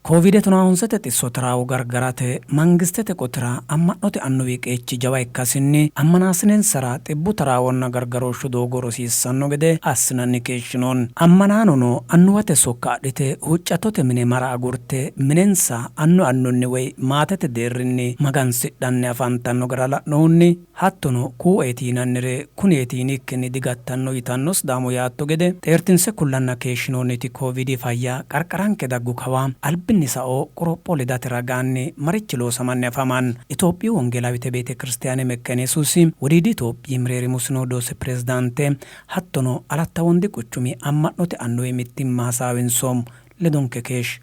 Koviide tonaa-honsete xisso taraawo gargarate mangistete qotira amma'note annuwi qeechi jawa ikkasinni ammanaasinensara xibbu taraawonna gargarooshshu doogo rosiissanno gede assinanni keeshshinoonni. Ammanaanono annuwate sokka adhite huuccattote mine mara agurte minensa annu annunni woy maatete deerrinni magansidhanni afantanno gara la'nohunni Hattono kuueeti yinannire kuneeti yinikkinni digattanno yitanno Sidaamu yaatto gede xeertinse kullanna keeshshinoonniti Kooviidi fayya qarqaranke daggu kawa albinni sao qoropho ledate ragaanni marichi loosamanni afamanno? Itophiyu Wongeelaawite Beetekiristiyaane Mekkane Yesuusi Wodiidi Itophiyi Mereerimu Sinoodoose Pirezidaante hattono Alatta Wondi Quchumi amma'note annuwi mittimma hasaawinsoommo. Ledonke keeshshi.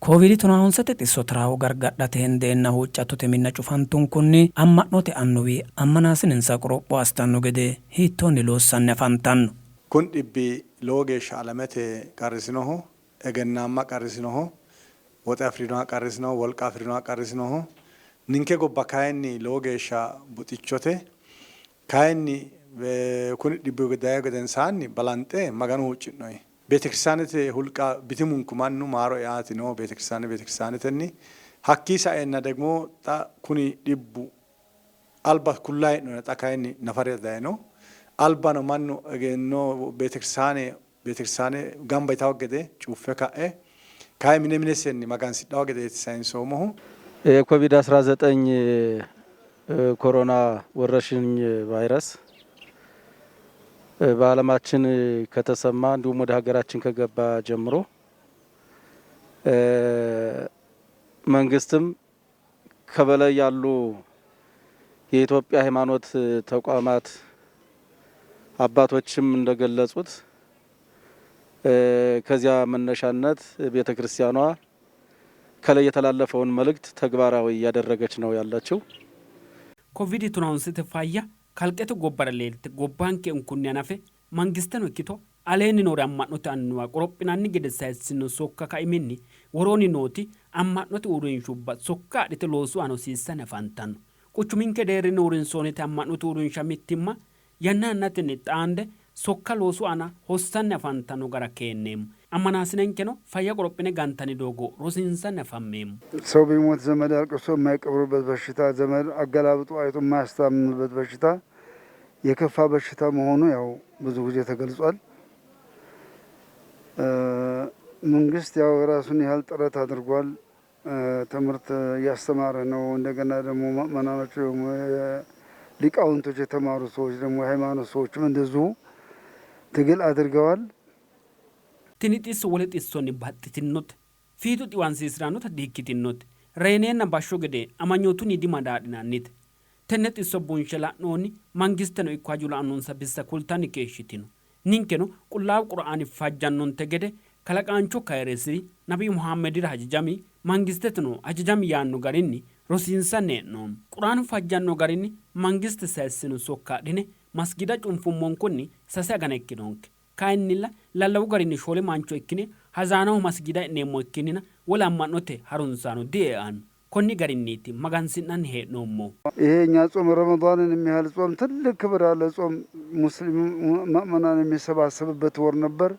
Kooviidi tonaahonsete xisso taraawo gargadhate hendeenna huuccattote minna cufantunkunni amma'note annuwi ammanaasinensa qoropho assitanno gede hiittoonni loossanni afantanno? Kuni dhibbi lowo geeshsha alamete qarrisinoho, egennaamma qarrisinoho, woxe afi'rinoha qarrisinoho, wolqa afi'rinoha qarrisinoho. Ninke gobba kayinni lowo geeshsha buxichote. Kayinni kuni dhibbi dayi gedensaanni balanxe Magano huucci'noyi. Beetekiristaanete hulqa bitimunku mannu maaro eaati noo beetekiristaane beetekiristaanetenni. Hakkii saeenna degmo xa kuni dhibbu alba kullayi hee'noonni xa kayinni nafarira dayino. Albano mannu egenno beetekiristaane beetekiristaane gamba yitawo gede cuffe ka'e kayi mine minesenni magansidhawo gedeeti sayinsoommohu. የኮቪድ 19 ኮሮና ወረርሽኝ ቫይረስ በዓለማችን ከተሰማ እንዲሁም ወደ ሀገራችን ከገባ ጀምሮ መንግስትም ከበላይ ያሉ የኢትዮጵያ ሃይማኖት ተቋማት አባቶችም እንደገለጹት ከዚያ መነሻነት ቤተ ክርስቲያኗ ከላይ የተላለፈውን መልእክት ተግባራዊ እያደረገች ነው ያለችው። Koviidi tonaahonsete fayya kalqete gobbara leelte gobbanke unkunni hanafe mangisteno ikkito aleenni noori amma'note annuwa qorophinanni gede sayissino sokka kaiminni woroonni nooti amma'note uurrinshubba sokka adhite loosu aana hosiissanni afantanno. Quchuminke deerrinni uurrinsoonniti amma'note uurrinsha mittimma yanna yannatenni xaande sokka loosu aana hossanni afantanno gara keenneemmo. Ammanasinenkeno fayya qorophine gantanni doogo rosiinsanni afammeemmo. ሰው ቢሞት ዘመድ አልቅሶ የማይቀብሩበት በሽታ፣ ዘመድ አገላብጦ አይቶ የማያስታምምበት በሽታ፣ የከፋ በሽታ መሆኑ ያው ብዙ ጊዜ ተገልጿል። መንግስት ያው ራሱን ያህል ጥረት አድርጓል። ትምህርት እያስተማረ ነው። እንደገና ደግሞ ምእመናኖች ሊቃውንቶች የተማሩ ሰዎች ደግሞ የሃይማኖት ሰዎችም እንደዚሁ ትግል አድርገዋል። Tini xisso wole xissonni baxxitinote. Fiixu xiwansiisi'rannota di-ikkitinote. Reyneenna bashsho gede amanyootunni dimadaadhinannite. Tenne xisso bunshe la'noonni mangisteno ikko hajo la'annonsa bissa kultanni keeshshitino. Ninkeno Qullaawu Quraani fajjannonte gede kalaqaancho kayirrisiri, Nabiyu Muhammedira hajajami, mangisteteno hajajami yaanno garinni rosiinsanni hee'noommo. Quraanu fajjanno garinni mangiste sayissino sokka adhine masgiida cunfummonkunni sase agana ikkinonke. Kayinnilla lallawu garinni shoole mancho ikkine hazaanaho masgiida e'neemmo ikkinnina wole amma'note harunsaano die'anno. Konni garinniiti magansi'nanni hee'noommohu. ይሄ እኛ ጾም ረመዳንን የሚያህል ጾም ትልቅ ክብር ያለ ጾም ሙስሊም ምእመናን የሚሰባሰብበት ወር ነበር።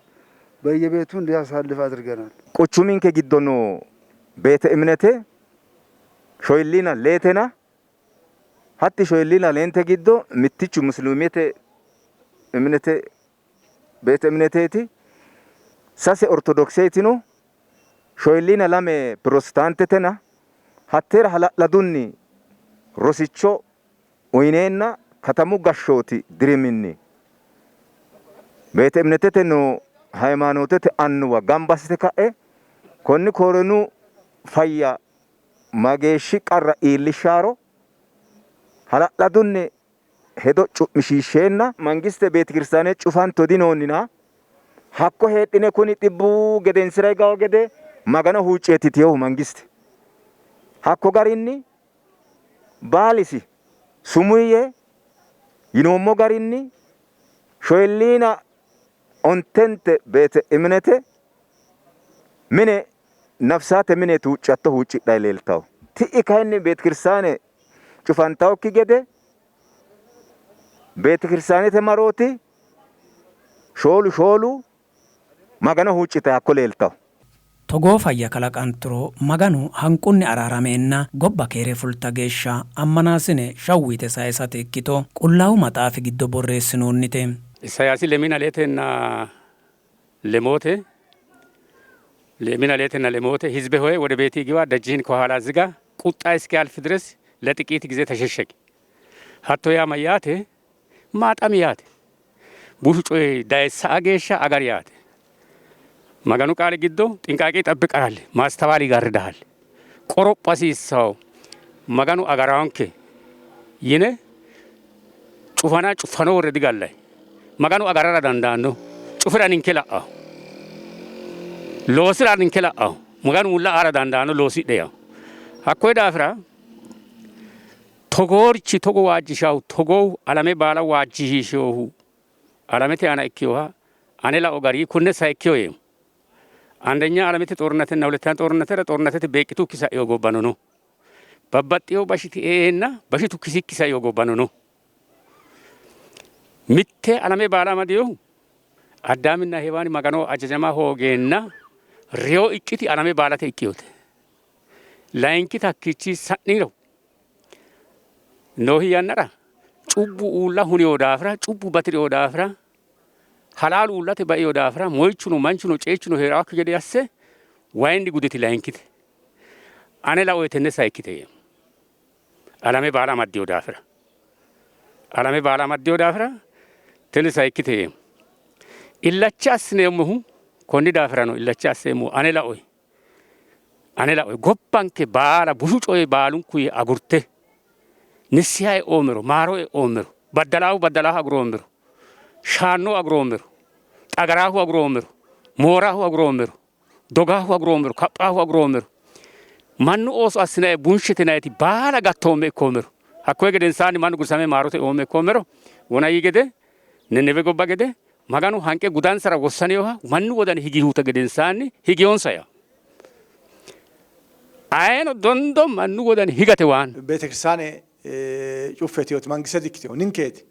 በየቤቱ እንዲያሳልፍ አድርገናል። Quchuminke giddo noo beete emnete shoyilliina leetena hatti shoyilliina leente giddo mittichu musiliimete emnete beete emneteeti, sase ortodokseetino, shoyilliina lame pirotestaantetena hatteera hala'ladunni rosicho uyineenna katamu gashshooti diriminni beete emnetete noo hayimaanootete annuwa gamba assite ka'e konni kooronu fayya mageeshshi qarra iillishshaaro hala'ladunni hedo cu'mishiishsheenna mangiste beetekiristaane cufanto dinoonnina hakko heedhine kuni dhibbu gedensira higawo gede Magano huucceeti yitinohu mangiste. Hakko garinni baalisi sumuu yee yinoommo garinni shoyilliina ontente beete eminete mine nafisate mineeti huuccatto huuccidhanni leeltanno. Ti'i kayinni beetekiristaane cufantannokki gede beetekiristaanete marooti Shoolu shoolu Magano huuccitayi hakko leeltawo. Togoo fayya kalaqanturo Maganu hanqunni araarameenna gobba keere fulta geeshsha ammanaasine shawwu yite sayisate ikkito Qullaawu Maxaafi giddo borreessinoonnite. Isayaasi lemiina leetenna lemote lemiina leetenna lemote ህዝቤ ሆይ ወደ ቤትህ ግባ፣ ደጅህን ከኋላ ዝጋ፣ ቁጣ እስኪያልፍ ድረስ ለጥቂት ጊዜ ተሸሸግ። hatto yaa mayyaate? Maaxami yaate. Bushu coyi daye sa'a geeshsha agari yaate. Maganu qaali giddo xinqaaqe ይጠብቅሃል፣ ማስተዋል ይጋርድሃል። qoropho hasiissawo Maganu agaraanke yine cufana cufano worre digallayi. Maganu agarara dandaanno. Cufira ninke la'aho, loosira ninke la'aho. Maganu mulla aara dandaanno loosidhe yawo. Hakkoye daafira togoorichi togo waajjishahu togoo alame baala waajjishiishihu alamete aana ikkinoha ane lao gari kunne sayikkiho yeemmo. አንደኛ alamete ጦርነትና ሁለተኛ ጦርነተራ ጦርነተte beeqqitukki sa'ino gobbano no. Babbaxxewo bashiti e'eenna bashitu kisikki sa'ino gobbano no. Mitte alame baala amadinohu Addaaminna Heewani Maganoho hajajama hoogeenna reyo iqqiti alame baalate iqqinote. Layinki takkichi sa'niro Nohi yannara cubbu uulla hunino daafira cubbu bati'rino daafira halaalu uullate baino daafira moyichuno manchuno ceichuno hee'raakki gede asse wayinni guditi layinkite. Ane lao tenne sayikkite yeemmo. Alame baala amaddino daafira alame baala amaddino daafira tenne sayikkite yeemmo. Illacha assineemmohu konni daafirano illacha asseemmohu ane lao ane lao gobbanke baala bushu coyi baalunku agurte ንስሐ e'oommero maaro e'oommero baddalaahu baddalaahu aguroommero shaanno aguroommero xagaraahu aguroommero mooraahu aguroommero dogaahu aguroommero kaphaahu aguroommero mannu ooso assinayi bunshetenayti baala gattoomme ikkoommero hakkoye gedensaanni mannu gursame maarote eomme ikkoommero wonayi gede Nennewe gobba gede Maganu hanqe gudansara wossaneyoha mannu wodani higihuta gedensaanni higiyonsa yaa ayeno dondo mannu wodani higate waan Beetekiristaane cuffetewoti mangiste dikkitino ninkeeti.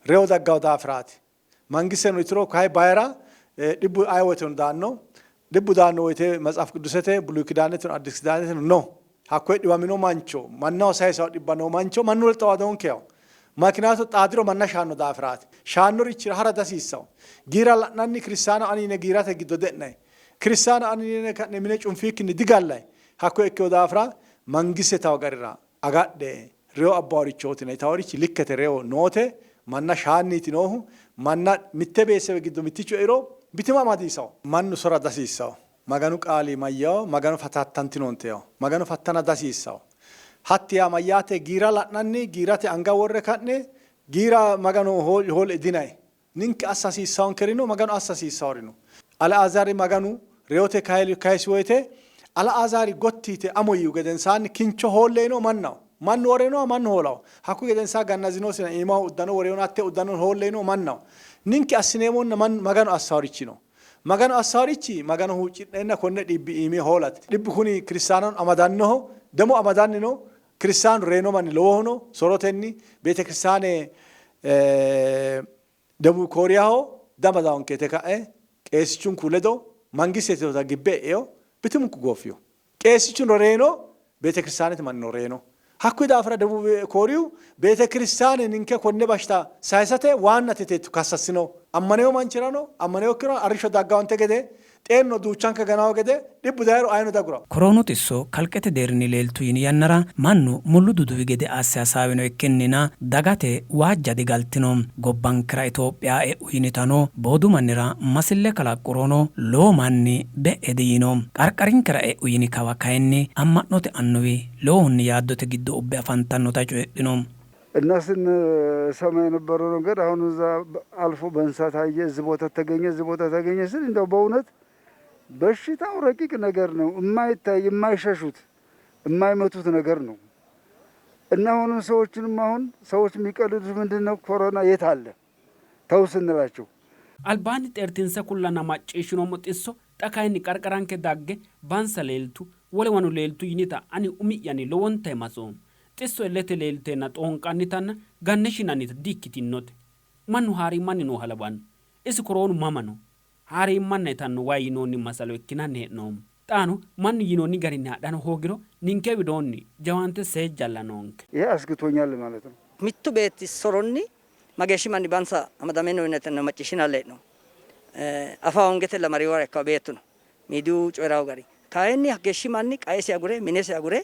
Reyo daggawo daafiraati. Mangisteno itiro kayi bayira dhibbu aye woyteno daanno. Dhibbu daanno woyte Matsaaf Qiddusete Buluy Kidaaneteno Addis Kidaaneteno no. Hakkoye dhiwamino mancho mannaho sayisawo dhibba noo mancho mannu ledo xawadoonkeho. Makinaato xaadiro manna shaanno daafiraati. Shaannorichira hara dihasiissawo. Giira la'nanni kiristaana ani yine giirate giddo de'nay. Kiristaana ani yine ka'ne mine cunfiikkinni digallayi. Hakkoye ikkino daafira mangiste tawo garira agadhe reyo abbaworichootina yitaworichi likkete reyo noote manna shaanniiti noohu. Manna mitte beesewe giddo mittichu eiro bitima amadiisawo. Mannu sora dihasiissawo. Maganu qaali mayyawo? Magano fataattantinoonte yawo. Magano fattana dihasiissawo. Hatti yaa mayyaate? Giira la'nanni giirate anga worre ka'ne giira Magano hool'e dinayi. Ninke assa hasiissaankeri no, Maganu assa hasiissaori no. Aliaazaari Maganu reyote kayisi woyite, Aliaazaari gotti yite amo yiihu gedensaanni kincho hoolle yiino mannaho. Mannu worinoha mannu hoolawo. Hakkuyi gedensaanni gannazinosina iimaho uddano worinoha hatte uddano hoolle yiino mannaho. Ninke assineemmonna Maganu assaorichi no. Maganu assaorichi Magano huucci'neenna konne dhibbi iimi hoolate. Dhibbu kuni kiristaanano amadannoho, demo amadanni no. Kiristaanu reyino manni lowohu no. Sorotenni beetekiristaane Debuubi Kooriyaho damadawonke yite ka'e qeesichunku ledo mangiste yitinota gibbe e'eyo, bitimunku gooffiyo. Qeesichuno reyino, beetekiristaanete mannino reyino. Hakkuyi daafira Debuubi Kooriyu beetekiristaane ninke konne bashita sayisate waannate yite kassassino. Ammaneyo manchirano ammaneyokkirano arrishsho daggawonte gede xeenuno duuchanka ganawo gede dhibbu dayiro ayino diagurawo. Koroonu xisso kalqete deerrinni leeltu yini yannara mannu mullu duduwi gede asse hasaawino ikkinnina dagate waajja digaltino. Gobbankera Itophiya e'u yinitano boodu mannira masille kalaqqurono lowo manni be'e diyiino. Qarqarinkera e'u yini kawa kayinni amma'note annuwi lowohunni yaaddote giddo ubbe afantannota coyidhino. እና ስንሰማ የነበረው ነገር አሁን እዛ አልፎ በእንስሳ ታየ፣ እዚህ ቦታ ተገኘ፣ እዚህ ቦታ ተገኘ ስል እንደው በእውነት በሽታው ረቂቅ ነገር ነው። የማይታይ የማይሸሹት የማይመቱት ነገር ነው። እና አሁንም ሰዎችንም አሁን ሰዎች የሚቀልዱት ምንድን ነው? ኮሮና የት አለ ተው ስንላቸው Albaanni xeertinse kullanna macciishshinoommo xisso xa kayinni qarqaranke dagge bansa leeltu, wolewano leeltu yinita ani umi'yanni lowontayi masoommo. Xisso illete leelteenna xoonqannitanna ganne shinannita di''ikkitinote. Mannu haariimanni nooha lawanno. Isi koroonu mama no? Haariimmanna itanno wayi yinoonni masalo ikkinanni hee'noommo. Xaano mannu yinoonni garinni adhano hoogiro ninke widoonni jawaante seejjalla noonke. ይሄ አስግቶኛል ማለት ነው። Mittu beetti soronni mageeshshi manni bansa amadame no yinanni macciishshinanni hee'noommo. Afa hoongetella mariwara ikkawo beettu no. Miidiyu coyi'rawo gari. Kayinni hageeshshi manni qaesi agure minesi agure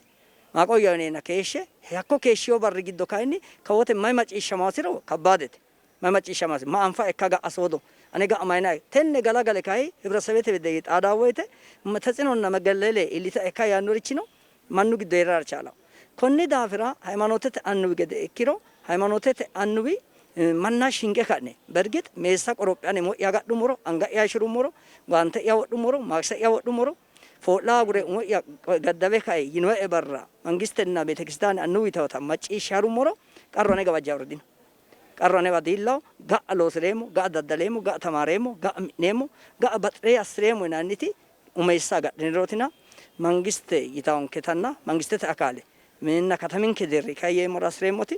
maaqoyya yineenna keeshshe hakko keeshshiyo barri giddo kayinni kawote mayi macciishshamaasiro kabbaadete. Mayi macciishshamaasi ma anfa ikka ga'a soodo ane ga'a mayina tenne galagale kayi ህብረተሰቤte bede xaadawo woyte ተጽዕኖና መገለሌ iillita ikka yaannorichino mannu giddo heerara chaalawo. Konni daafira ሃይማኖትete annuwi gede ikkiro ሃይማኖትete annuwi manna shinqe ka'ne bergit meessa qorophi umo'ya agadhummoro anga'ya hayishshirummoro guwante'ya wodhummoro maakise'ya wodhummoro foo'la agure umo'ya gaddabe kae yinoe barra mangistenna betekiristaane annuwi tawata macciishshe harummoro qarru ane gawajjawori dino. Qarru anewa diillawo ga'a loosireemmo ga'a daddaleemmo ga'a tamaareemmo ga'a mi'neemmo ga'a baxxiree assireemmo yinanniti umeessa agadhinirotina mangiste yitawonketanna mangistete akaale minna kataminke deerri kayi yeemmora hasireemmoti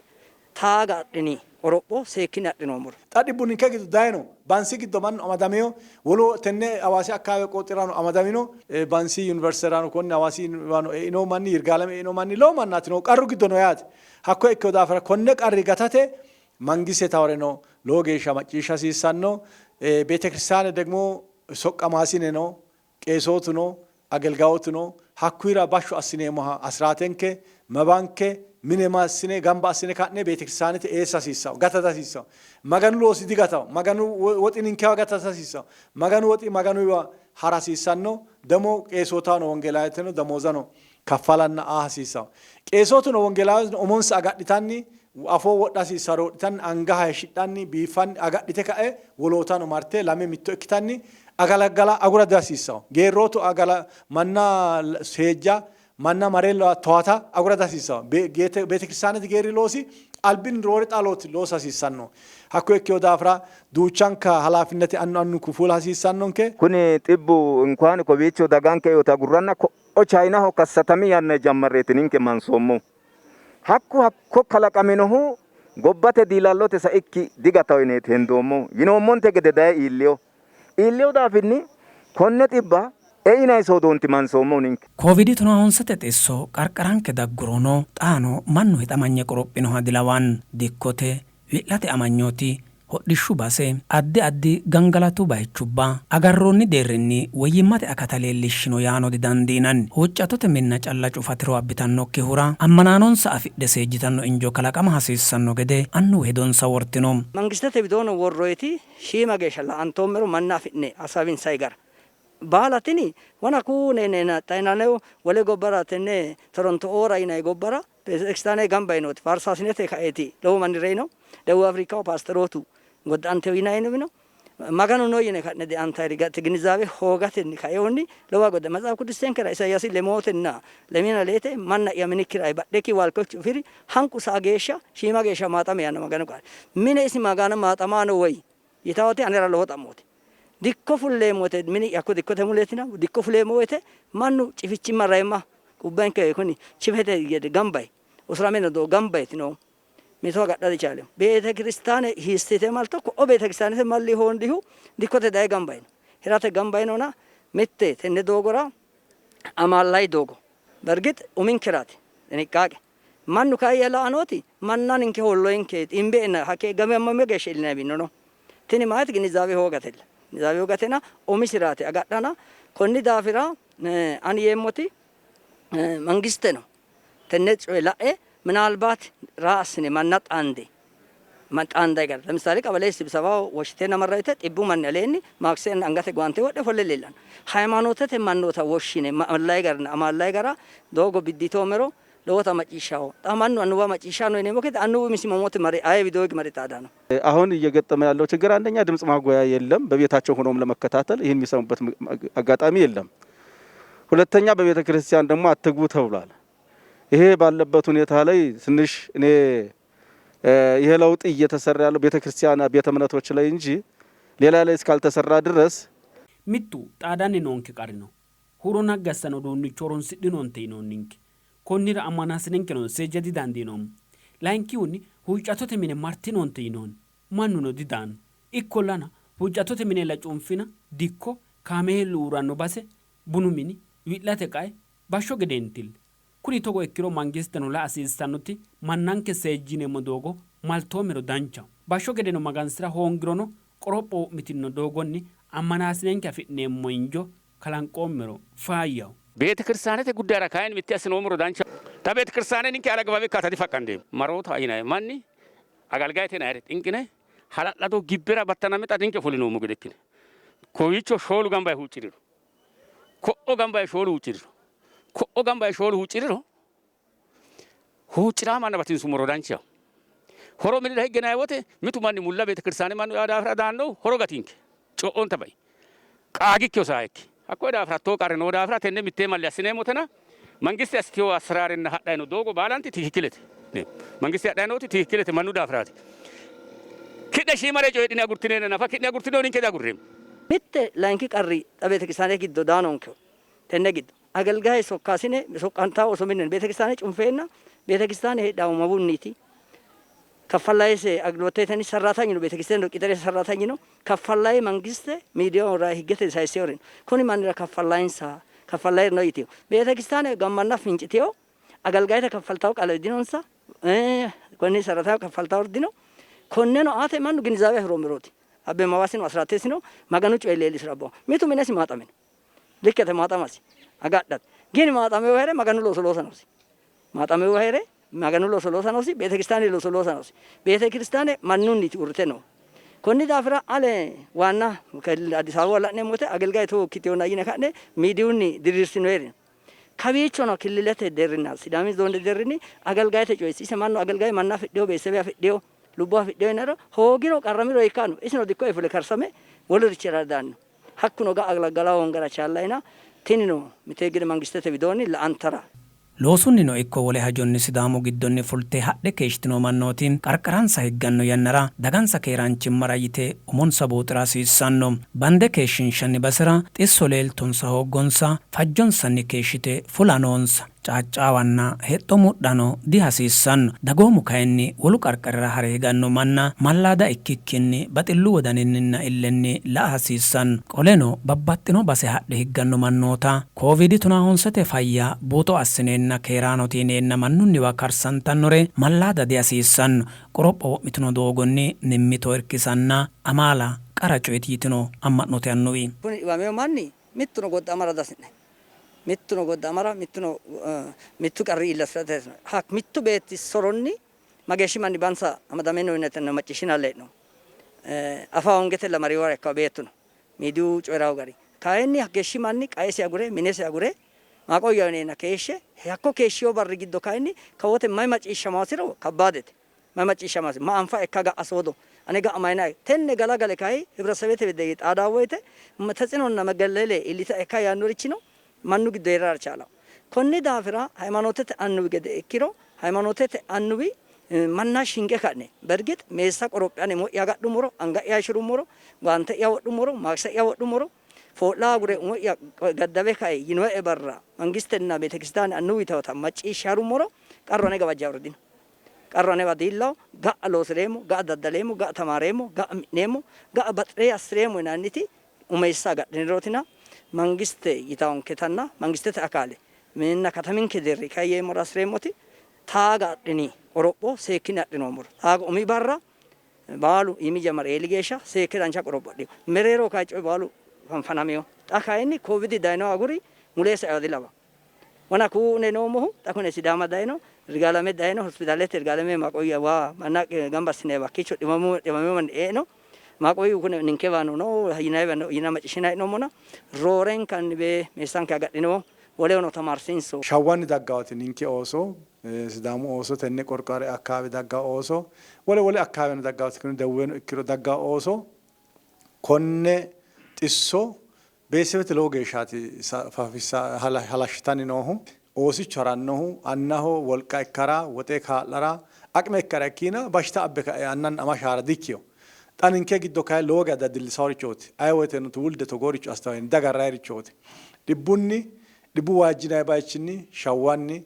taaga adhini qoropho seekkine adhinoommoro. Xa dhibbu ninke giddo dayino Bansi giddo mannu amadamino wolu tenne Hawaasi akkawaawe qooxirano amadamino Bansi yuniversiterano konne Hawaasi eino manni Yirgaalame eino manni lowo mannaati no qarru giddo no yaate. Hakko ikkino daafira konne qarri gatate mangiste tawareno lowo geeshsha macciishsha hasiissanno. Beetekiristaane ደግሞ soqqamaasine no, qeesootu no, agelgaawotu no. Hakkuyira bashsho assineemmoha asiraatenke mabanke mine massine gamba assine ka'ne beetekiristaanete eessa hasiissawo, gatada hasiissawo. Maganu loosi digatawo, Maganu woxi ninkewa gatada hasiissawo, Maganu woxi Maganuwa hara hasiissanno. Demo qeesootano wongeelaaweteno damoozano kaffalanna aa hasiissawo. Qeesootuno wongeelaaweteno umonsa agadhitanni afoo wodha hasiissaro wodhitanni anga hayishshidhanni biiffanni agadhite ka'e wolootano marte lame mitto ikkitanni agalaggala agura dihasiissawo. Geerrootu agala manna seejja manna marella towaata agura dihasiissawo. Beetekiristaanete geerri loosi albinni roore xa loosa hasiissanno. Hakko ikkino daafira duuchanka halaafinnete annu annunku fula hasiissannonke. Kuni xibbu inkuwaani kowiicho daganke eota agurranna ko'o Chayinaho kassatami yanna jammarreeti ninke mansoommohu. Hakku hakko kalaqaminohu gobbate diilallote saikki digatawo yineeti hendoommohu. Yinoommonte gede daye iilliyo. Iilliyo daafinni konne xibba einay soodoonti mansoommohu ninke. Koovidi tonaa honsate xisso qarqaranke daggurono xaano mannu hixamanye qorophinoha dilawanno. Dikkote wi'late amanyooti, hodhishshu base, addi addi gangalatu bayichubba agarroonni deerrinni woyyimmate akata leellishshino yaano didandiinanni. Huuccattote minna calla cufatiro abbitannokkihura ammanaanonsa afidhe seejjitanno injo kalaqama hasiissanno gede annuwu hedonsa wortino. Mangistete widoono worroyiti shiima geeshsha la'antoommero manna afi'ne hasaawinsay gara baala tini wana kuunenena xainaneo wole gobbara tenne Toronto oora yinay gobbara beetekiristaane gamba yinooti faarsaasinete kaeeti lowo manni reyino. ደቡብ አፍሪካው ፓስተሮቱ godda'ante yinayino Maganu no yine ka'ne deantayri gate ግንዛቤ hoogatenni kaeehunni lowo godda መጽሐፍ ቅዱሴnkera Isayaasi lemootenna lemina leete manna'ya minikkira badhekki waalkochi ufiri hanqu saa geeshsha shiima geeshsha maaxame yaanno Maganu qaali. Mine isi Maganu maaxamaano woyi yitawote anera lowo xa'mooti. Dikko fulleemmo woyte mini'ya hakko dikkote muleetina dikko fuleemmo woyte mannu cifichimma rayimma qubbenke kuni chifete gede gamba usurame no gamba yitino mito agadha dichaaleemmo. Beetekiristaane hiissite malto ko'o beetekiristaanete malli hoondihu dikkote daye gamba yino. Hirate gamba yinona mitte tenne doogora amallayi doogo በእርግጥ uminkeraati ጥንቃቄ mannu kayi la'anooti manna ninke hoolloyinke ximbeena hake gamamame geeshsha ilinabino no tini maati ግንዛቤ hoogatella ግንዛቤ hoogatena umisiraati agadhana konni daafira ani yeemmoti mangiste no tenne coye la'e ምናልባት ራስን manna xaande xaanday gara ለምሳሌ ቀበሌ ስብሰባው woshshiteenna marrayite xibbu manni aleenni maakiseenna angate guwante wodhe ofolle leellanno. ሃይማኖተte mannoota woshshine mallayi garanna amallayi gara doogo bidditoomero lowota macciishshawo xa mannu annuwa macciishshanno yineemmo gede annuwu umisi momote mare aye widoogi mare xaadanno. አሁን እየገጠመ ያለው ችግር አንደኛ ድምጽ ማጉያ የለም። በቤታቸው ሆኖም ለመከታተል ይህን የሚሰሙበት አጋጣሚ የለም። ሁለተኛ በቤተ ክርስቲያን ደግሞ አትግቡ ተብሏል። ይሄ ባለበት ሁኔታ ላይ ትንሽ እኔ ይሄ ለውጥ እየተሰራ ያለው ቤተ ክርስቲያን ቤተ እምነቶች ላይ እንጂ ሌላ ላይ እስካልተሰራ ድረስ Mittu xaadanni noonke qarri no. Huuro naggassanno uduunnicho horonsidhinoonte yinoonninke. Konnira ammanaasinenkeno seejja didandiinoommo. Layinkihunni huuccattote mine martinoonte yinoonni. Mannuno didaanno. Ikkollana Huuccattote minella cunfina, dikko, kaameelu uurranno base, bunu mini, wi'late qae bashsho gedeentilla. Kuni togo ikkiro mangisteno la hasiissannoti mannanke seejjineemmo doogo maltoommero danchaho. Bashsho gedeno magansi'ra hoongirono qoropho wo'mitino doogonni ammanaasinenke afi'neemmo injo kalanqoommero faayyaho. Beetekiristaanete guddayira kayinni mitte assinoommero danchaho. Xa beetekiristaane ninke alagabawe ikkata difaqqandeemmo. Maroota yinanni manni agalgayete yinannire xinqine hala'lado gibbera battaname xa ninke ofollinoommo gede ikkine kowiicho shoolu gamba yee huucci'riro, ko'o gamba yee shoolu huucci'riro, ko'o gamba yee shoolu huucci'riro huucci'raa manna batinsummoro danchaho. Horo minira higge nayi wote mitu manni mulla beetekiristaane mannu ea daafira daannohu horo gatinke co'onta bai. Qaagikki hosaayikki. Hakkoye daafira hattoo qarri noo daafira tenne mittee malli assineemmotena mangiste assitewo asseraarenna hadhayi no doogo baalanti tikikkilete. Mangiste hadhayi nooti tikikkilete mannu daafiraati. Ki'ne shiimare coyidhine agurtineenna nafa ki'ne agurtinohu ninke diagurreemmo. Mitte layinki qarri xa beetekiristaanete giddo daa noonkehu tenne giddo agelgaye sokkaasine soqqantanno ooso mine beetekiristaane cunfeenna beetekiristaane heedhannohu mawunniiti? Kaffalayese agilooteteni sarratanyi no beetekiristaane no qixere sarratanyi no kaffallaye mangiste miidiyaho rayi higgete sayissewori no kuni mannira kaffallayinsa kaffallayeri no yitino beetekiristaane gammanna fincitino agalgayete kaffaltawo qale dinonsa konni sarratayo kaffaltawori dino konneno aate mannu ginizaawe afiroommerooti abbe mawasino asiraatesino maganu coye leellisira abbaho mitu minesi maaxamino likkete maaxamasi agadhate gini maaxamewo here maganu looso loosa noosi maaxamewo here Maganu looso loosa noosi, beetekiristaane looso loosa noosi. Beetekiristaane mannunniti uurrite noohu. Konni daafira ale waanna Addis Ababaho la'neemmo woyte agelgaye togo ikkitewona yine ka'ne miidiyunni diriirsinoyeri no. Kawiichono killilete deerrinna Sidaami zoone deerrinni agelgayete coyeti. Ise mannu agelgaye manna afidheyo, beetesewe afidheyo, lubbo afidheyo yiniro hoogiro qarramiro hiikkanno? Isino dikko ee fule karsame wolurichira daanno. Hakkuno ga'a gala hoongara chaallayina tinino mite gede mangistete widoonni la'antara. Loosunnino ikko wole hajonni Sidaamu giddonni fulte hadhe keeshshitino mannooti qarqaransa higganno yannara dagansa keeraanchimmara yite umonsa buuxira hasiissanno. Bande keeshshiinshanni basera xisso leeltonsa hooggonsa fajjonsanni keeshshite fula noonsa. Caaccaawanna hexxo mudhano dihasiissanno. Dagoomu kayinni wolu qarqarira hare higanno manna mallaada ikkikkinni baxillu wodaninninna illenni la'a hasiissanno. Qoleno babbaxxino base hadhe higganno mannoota Kooviidi tonaahonsete fayya buuxo assineenna keeraanote yineenna mannunniwa karsantannore mallaada dihasiissanno. Qoropho wo'mitino doogonni mimmito irkisanna amaala qara coyeti yitino amma'note annuwi. Kuni dhiwamino manni mittuno godda'amara dihasi'nanni. Mittuno godda'amara, mittuno mittu qarri iillasira dihasi'nanni. Hakku mittu beetti soronni mageeshshi manni bansa amadame no yinanna macciishshinanni hee'noommo. Afa hoongetella mariwara ikkanno beettuno. Miidiyu coyi'ranno gari kayinni hakeeshshi manni qaesi agure, minesi agure maaqoyya yineenna keeshshe hakko keeshshino barri giddo kayinni kawote mayi macciishshamaasiro kabbaadete. Mayi macciishshamaasi? Ma anfa ikka ga'a soodo? Ane ga'a mayinae? Tenne galagale kayi hibretesebete widee xaadaa woyite tetsinonna megellele iillita ikka yaannorichino mannu giddo hee'rara chaalanno. Konni daafira hayimanootete annuwi gede ikkiro hayimanootete annuwi manna shinqe ka'ne bergix meessa qorophe ane umo'ya agadhummoro, anga'ya hayishshirummoro, guwaante'ya wodhummoro, maakise'ya wodhummoro, foo'la agure umo'ya gaddawe kae yinoe barra mangistenna beetekiristaane annuwi tawata macciishshe harummoro qarru ane gawajjaori dino. Qarru anewa diillawo, ga'a loosi'reemmo, ga'a daddaleemmo, ga'a tamaareemmo, ga'a mi'neemmo, ga'a baxire assi'reemmo yinanniti umeessa agadhinirootina mangiste yitawonketanna mangistete akaale minna kataminke deerri kayi yeemmora hasi'reemmoti taaga adhini qoropho seekkine adhinoommoro taaga umi barra baalu iimi jamare eeli geeshsha seekke dancha qoropho adhino. Mereeroho kayi coyi baalu fanfanamino. Xa kayinni koovidi dayinoha aguri mulee saiha dilawanno. Wona kune noommohu xa kune Sidaama dayino, Irgaalame dayino, hospitaalete Irgaalame maqoyya waa manna gamba assinewa hakkiicho dhiwamino manni eino. Maqoyyu kune ninkewano no yinanniwa yinanna macciishshinanni hee'noommona roorenkanni bee meessanke agadhino, wolehono tamaarsiinso. Shawwanni daggawoti ninke ooso, Sidaamu ooso, tenne qorqoare akkaawe daggawo ooso, wole wole akkaaweno daggawoti ikkiro Deweno ikkiro daggawo ooso konne xisso Beetesebete lowo geeshshaati halashshitanni noohu. Oosichu harannohu annaho wolqa ikkara, woxe kaa'lara, aqime ikkara ikkiina bashita abbe kae annanna ama shaara dikkino. Xa ninke giddo kayi lowo geya dadillisaworichooti. Aye woyteno tuwulde togooricho assitawo yine diagarrayirichooti. Dhibbunni, dhibbu waajjinayi bayichinni shawwanni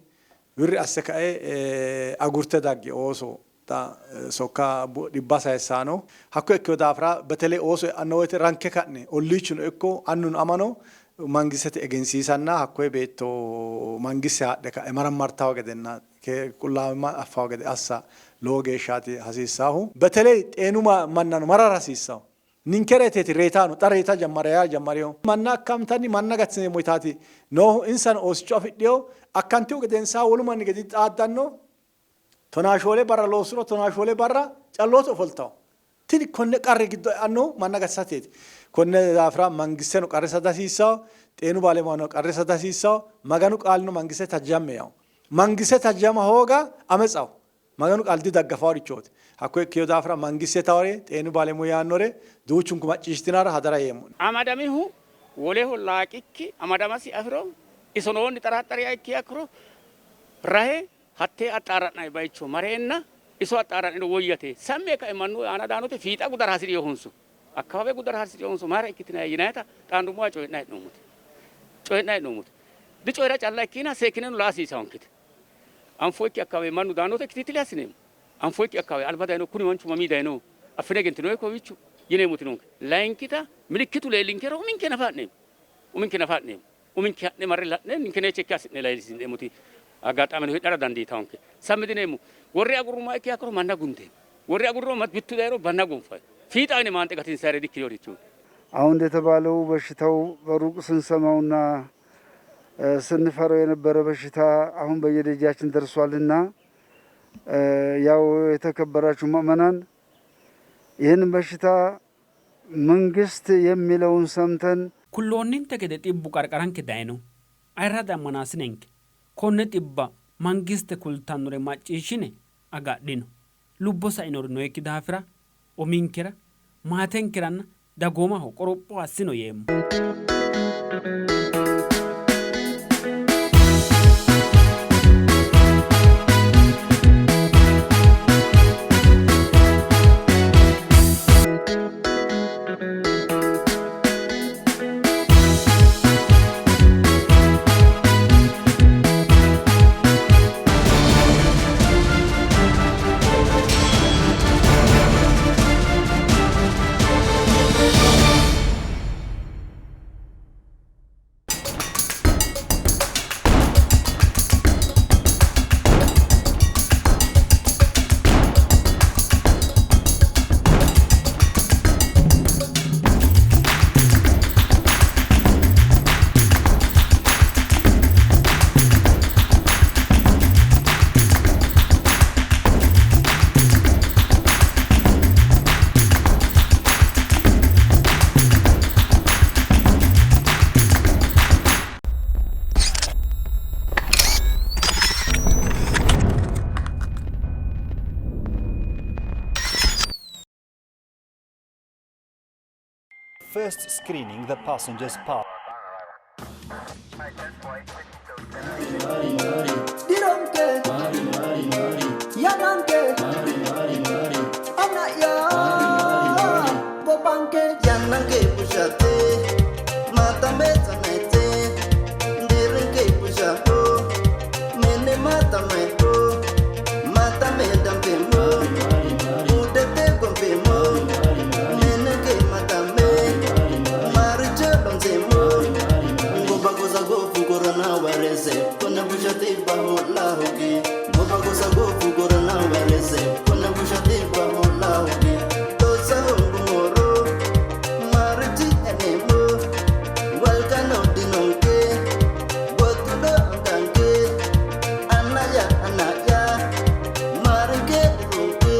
wirri asse kae agurte dagge ooso. Xa sokka dhibba sayissaano. Hakko ikkino daafira በተለይ ooso e'anno woyte ranke ka'ne olliichuno ikko annuno amano mangistete egensiisanna hakkoye beetto mangiste haadhe ka'e marammartawo gedenna qullaawimma affawo gede assa lowo geeshshaati hasiissaahu. በተለይ xeenu mannano marara hasiissawo. Ninke reeteeti reetaano xa reeta jammare yaa jammarino. Manna akkamtanni manna gatiseemmo yitaati noohu insano oosicho afidhino akkantihu gedensaa wolu manni gede xaaddanno 14 barra loossuro 14 barra callootu ofoltawo. Tini konne qarri giddo e'annohu manna gatisateeti. Konne daafira mangisteno qarrisa dihasiissawo, xeenu baalemuwano qarrisa dihasiissawo, Maganu qaalino mangiste tajamme yawo. Mangiste tajama hooga ametsaho. Maganu qaali didaggafaworichooti. Hakko ikkino daafira mangiste tawore xeenu baalemu yaannore duuchunku macciishshitinara hadara yeemmo'ne. Amadamihu woleho laaqikki amadamasi afiro isonoonni xaraxxariha ikkiha ikkiro rahe hattee axxaara'nanni bayicho mareenna iso axxaara'niro woyyate. Sammi yee kae mannu aana daanote fiixa gudara hasi'rinohunso akkawawe gudara hasi'rinohunso mayira ikkitinanni yinannita xaandummowa coyi'nanni hee'noommote. Coyi'nanni hee'noommote. Dicoyi'ra calla ikkiina seekkineno laa hasiisawonkete. Anfoyikki akkawawe mannu daanota ikkitittile assineemmo. Anfoyikki akkawawe alba dayino kuni manchu mamii dayino affine egentinoyi kowiicho yineemmoti noonke. Layinkita milikkitu leellinkero uminke nafa ha'neemmo. Uminke nafa ha'neemmo. Uminke ha'ne marre la'ne ninkenee chekke assi'ne layisi'neemmoti aggaxaameno heedhara dandiitawonke. Sammi dineemmo. Worre agurrummoha ikkiha ikkiro manna gundeemmo. Worre agurriro mittu dayiro manna gonfayi. Fiixa yine maanxe gatinsayire dikkinorichooti. አሁን እንደተባለው በሽታው በሩቅ ስንሰማውና ስንፈራው የነበረ በሽታ አሁን በየደጃችን ደርሷልና ያው የተከበራችሁ ምእመናን ይህንን በሽታ መንግስት የሚለውን ሰምተን Kulloonninte gede xibbu qarqaranke dayino. Ayirrado ammanaasinenke konne xibba mangiste kultannore macciishshine agadhino. Lubbo sainori noyikki daafira uminkera, maatenkeranna dagoomaho qoropho assino yeemmo. First screening the passengers pass. Dironke, yananke, anaya, gobanke, Yannanke bushate, matame tsanete, ndirinke bushaho, mene matame ho, matame dampemo, udete gompemo, meneke matame, mariche donzemo, ngobagoza gofu corona virus, kona bushate baho lahoge, ngobagoza gofu corona virus, kona bushate baho lahoge, tosa hongumoro. Mariti enemo, welkano dinonke, wotudo ankanke, anaya anaya, marinke ronke,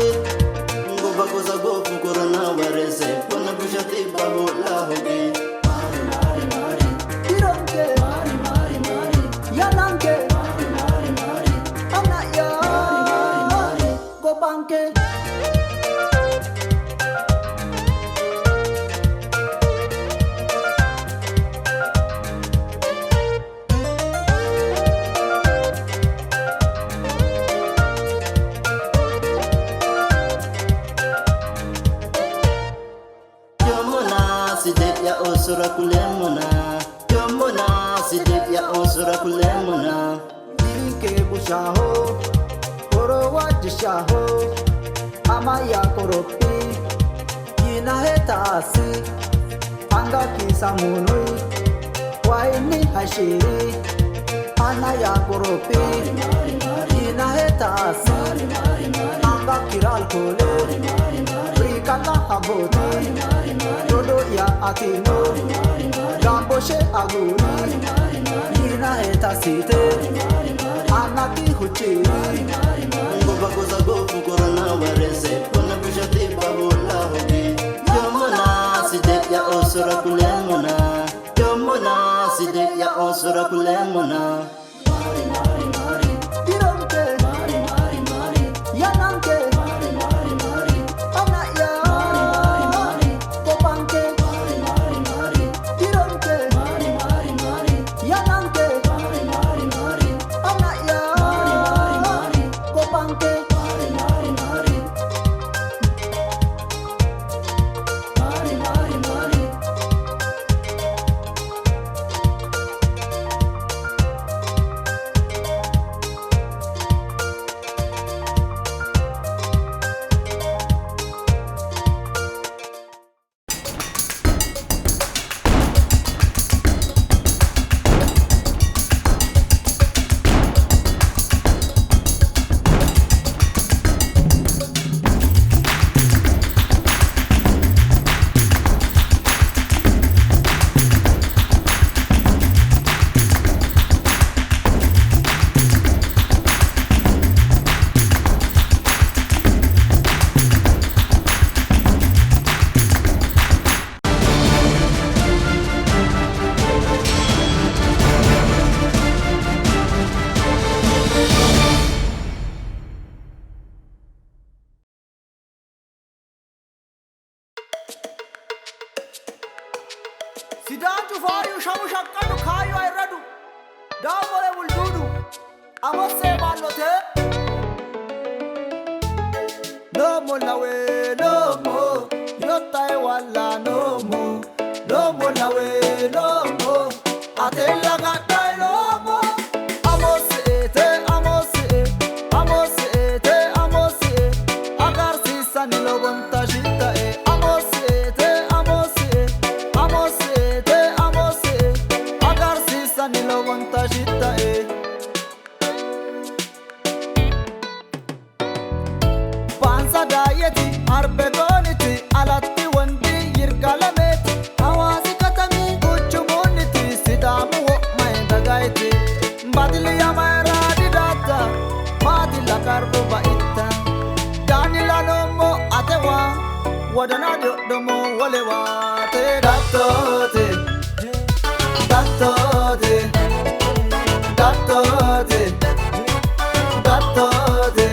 ngobagoza gofu corona virus, kona bushate baho lahoge. Mari mari mari, dironke, yananke, anaya, gobanke. Yomona side ya osura kulemona, yomona side ya osura kulemona. Dirinke bushaho, oro Waajjishaho amaya qorophi yinahe taasi angakki samunui wayinni hashiri anaya qorophi yinahe taasi angakkira alkoole riqalla habbooti dodo'ya atino gamboshe aguri yinahe taasite annakki hucciri. Goba gosa gofu corona warese Kona bishati babola hogi Yomona side ya osura kulemona Yomona side ya osura kulemona. Dironke yananke anaya gobanke dironke yananke anaya gobanke. Sidaanchu faayyu shamu shaqqadu kaayyu ayirradu daamore bulduudu amossee baallote noomo lawe noomo yottae walla noomo noomo lawe noomo atella gadhae noomo amosseete amossee amosseete amossee agarsiissani lowonta shittae amosseete amossee amosseete amossee agarsiissani lowonta shittae. Baansa daayeti arbegooniti alatti wondi yirgalameeti hawaasi katami quchumunniti sidaamu wo'maye dagayti badiliya mayra didaatta maatilla qarru ba'itta daanila noommo atewa wodana dodhomo wolewa te dattote dattote dattote dattote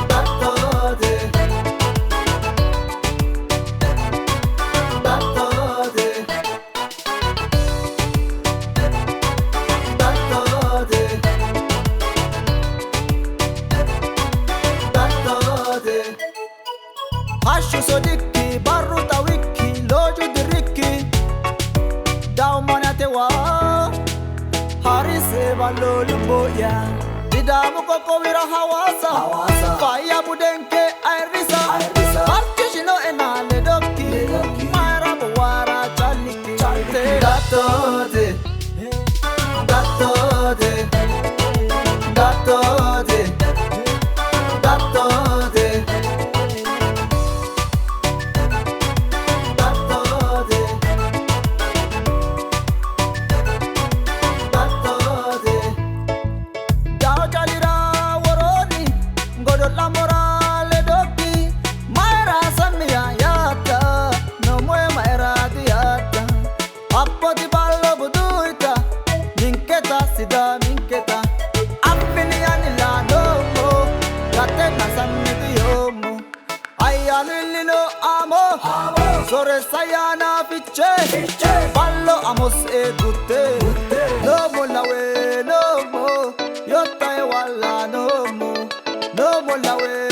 dattote dattote dattote dattote hashshu sodikki barru xawikki looju dirikki dawmanatewa harise ballo lubbo'ya Sidaamu qoqqowira Hawaasa fayya budenke ayirrisa farchishinoe ledokki mayra bowara callikki te dattote dattote dattote dattote dattote dattote Dawo calira woroni godo'lamora ledokki mayra sammiya yaatta nomoe mayra diyaatta abboti ballo buduita ninketa sidaaminketa affini anilla noommo gatenna sammi diyoommo ayyaanu illino amo sooressa ayyaana fiche ballo amossee gutte noomo lawe noomo yottae walla noomo noomo lawe.